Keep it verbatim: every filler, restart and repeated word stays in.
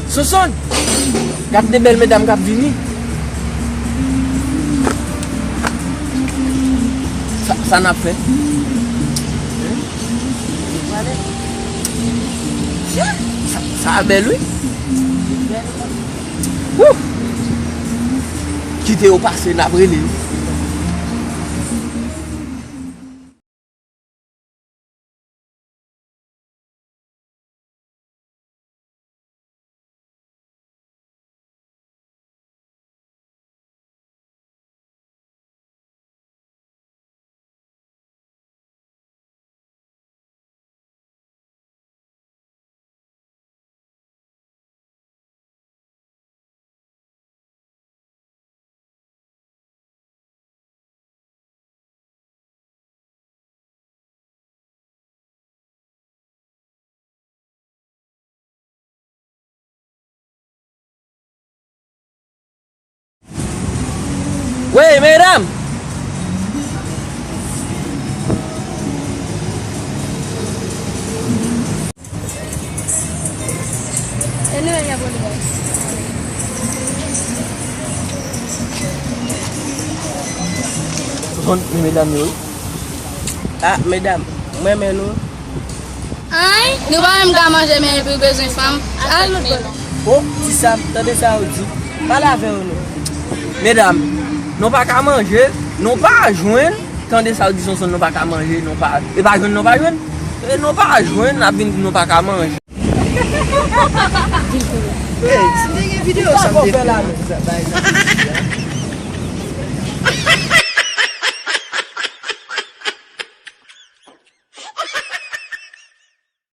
Sonson, gad de bèl medam k ap vini. Sa, sa n ap fè? Sa, sa bèl, wi. Wouh! Kite yo pase, n ap rele yo. Wey, medam! Bon, men medam yo. Ah, medam, mwen men nou. Ay, nou pa menm ka manje, men epi w bezwen fanm. Al lòt bò la. Oh, ti Sam, tande sa yo di. Pale avè yo non. Medam, nou pa ka manje, nou pa jwenn. Tande sa yo di Sonson, nou pa ka manje, nou pa. E pa jwenn, nou pa jwenn. E nou pa jwenn, n ap vin di nou pa ka manje. Hey, si te gen videyo sa m te fè la, men.